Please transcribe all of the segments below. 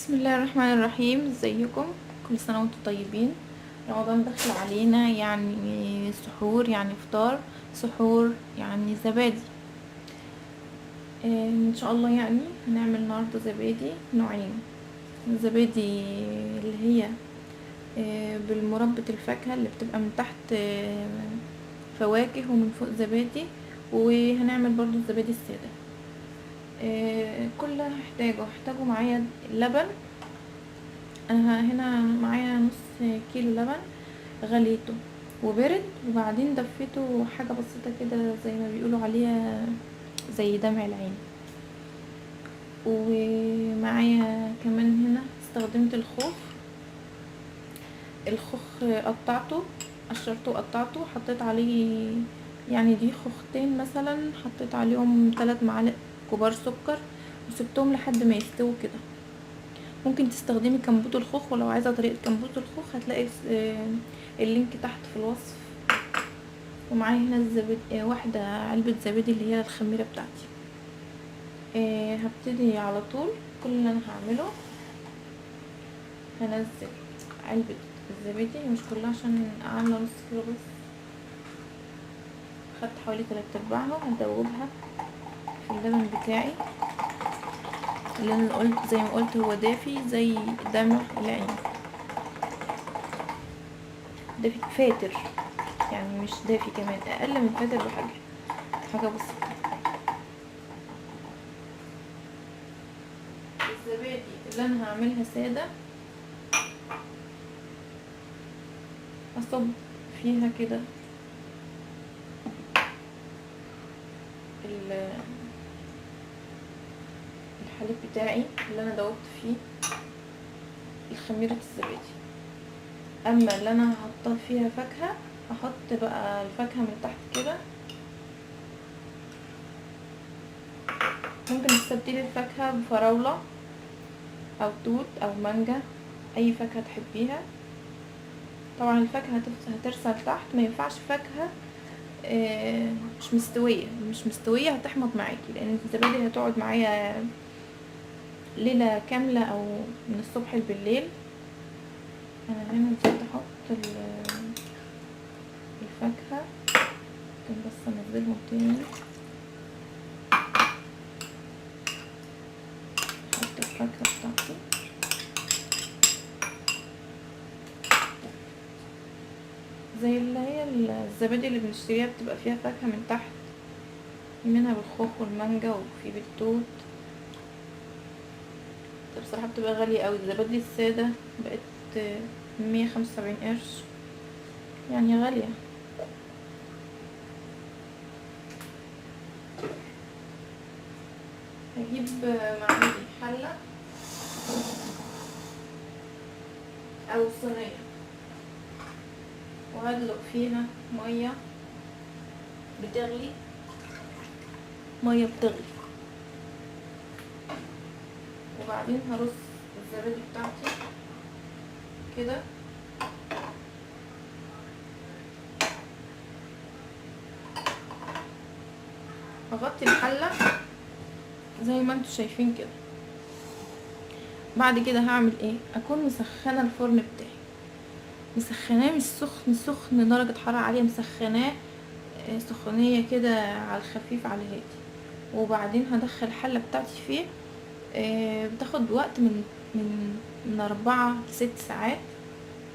بسم الله الرحمن الرحيم. ازيكم؟ كل سنة وانتم طيبين. رمضان داخل علينا، يعني سحور، يعني فطار سحور، يعني زبادي. ان شاء الله يعني هنعمل النهارده زبادي نوعين. زبادي اللي هي بالمربة الفاكهة اللي بتبقى من تحت فواكه ومن فوق زبادي، وهنعمل برضو الزبادي السادة. كل هحتاجه معايا لبن. انا هنا معايا نص كيلو لبن غليته وبرد، وبعدين دفيته حاجة بسيطة كده زي ما بيقولوا عليها زي دمع العين. ومعايا كمان هنا استخدمت الخوخ. الخوخ قطعته، قشرته وقطعته، حطيت عليه يعني دي خوختين مثلا، حطيت عليهم 3 معالق كبار سكر وسبتهم لحد ما يستووا كده. ممكن تستخدمي كمبوت الخوخ، ولو عايزه طريقه كمبوت الخوخ هتلاقي ال link تحت في الوصف. ومعايا هنا الزبادي، واحدة علبة زبادي اللي هي الخميره بتاعتي. هبتدي على طول. كل اللي انا هعمله هنزل علبة الزبادي، مش كلها عشان عامله نص كيلو بس، خدت حوالي 3/4، هدوبها في اللبن بتاعي اللي انا قلت زي ما قلت هو دافي زي دمع العين، دافي فاتر يعني، مش دافي كمان، اقل من فاتر بحاجة، حاجة بسيطة. الزبادي اللي انا هعملها ساده اصب فيها كده الحليب بتاعي اللي انا دوبت فيه الخميرة الزبادي. اما اللي انا هحطها فيها فاكهة احط بقى الفاكهة من تحت كده. ممكن تستبدلي الفاكهة بفراولة او توت او مانجا، اي فاكهة تحبيها. طبعا الفاكهة هترسل تحت، ما ينفعش فاكهة مش مستوية، مش مستوية هتحمض معاكي، لان الزبادي هتقعد معايا ليلة كاملة او من الصبح بالليل. انا هنا نسيت احط الفاكهة، ممكن بس انزلهم تاني. احط الفاكهة بتاعتي زي اللي هي الزبادي اللي بنشتريها بتبقى فيها فاكهة من تحت، منها بالخوخ والمانجا وفي بالتوت. بصراحة بتبقى غالية قوي الزبادي السادة، بقت 175 قرش، يعني غالية. هجيب معايا حلة او صينية وهدلق فيها مية بتغلي، مية بتغلي، وبعدين هرص الزبادي بتاعتي كده. هغطي الحلة زي ما انتوا شايفين كده. بعد كده هعمل ايه؟ اكون مسخنة الفرن بتاعي، مسخناه مش سخن سخن درجة حرارة عالية، مسخناه سخونية كده على الخفيف على الهادي. وبعدين هدخل الحلة بتاعتي فيه. بتاخد وقت من 4 ل6 ساعات.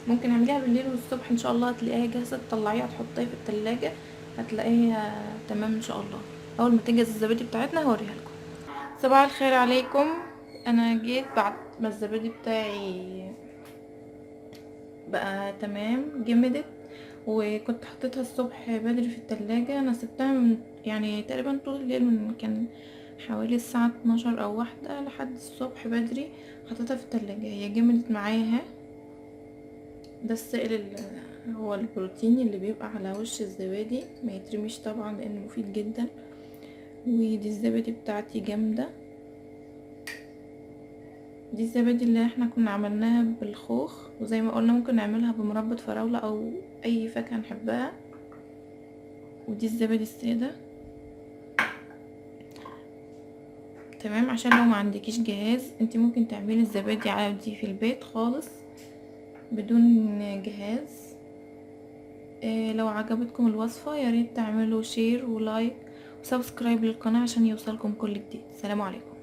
ممكن اعمليها بالليل والصبح ان شاء الله هتلاقيها جاهزة، تطلعيها تحطيها في التلاجة هتلاقيها تمام ان شاء الله. اول ما تجهز الزبادي بتاعتنا هوريها لكم. صباح الخير عليكم. انا جيت بعد ما الزبادي بتاعي بقى تمام جمدت، وكنت حطيتها الصبح بدري في التلاجة. انا سبتها من يعني تقريبا طول الليل، من كان حوالي الساعة 12 او 1 لحد الصبح بدري حطيتها في التلاجة. هي جمدت معايا اهي. ده السائل اللي هو البروتين اللي بيبقى على وش الزبادي، ما يترميش طبعا لانه مفيد جدا. ودي الزبادي بتاعتي جامدة. دي الزبادي اللي احنا كنا عملناها بالخوخ، وزي ما قلنا ممكن نعملها بمربى فراولة او اي فاكهة نحبها. ودي الزبادي السادة. تمام، عشان لو ما عندكيش جهاز انت ممكن تعملي الزبادي عادي في البيت خالص بدون جهاز. لو عجبتكم الوصفة ياريت تعملوا share و like و subscribe للقناة عشان يوصلكم كل جديد. سلام عليكم.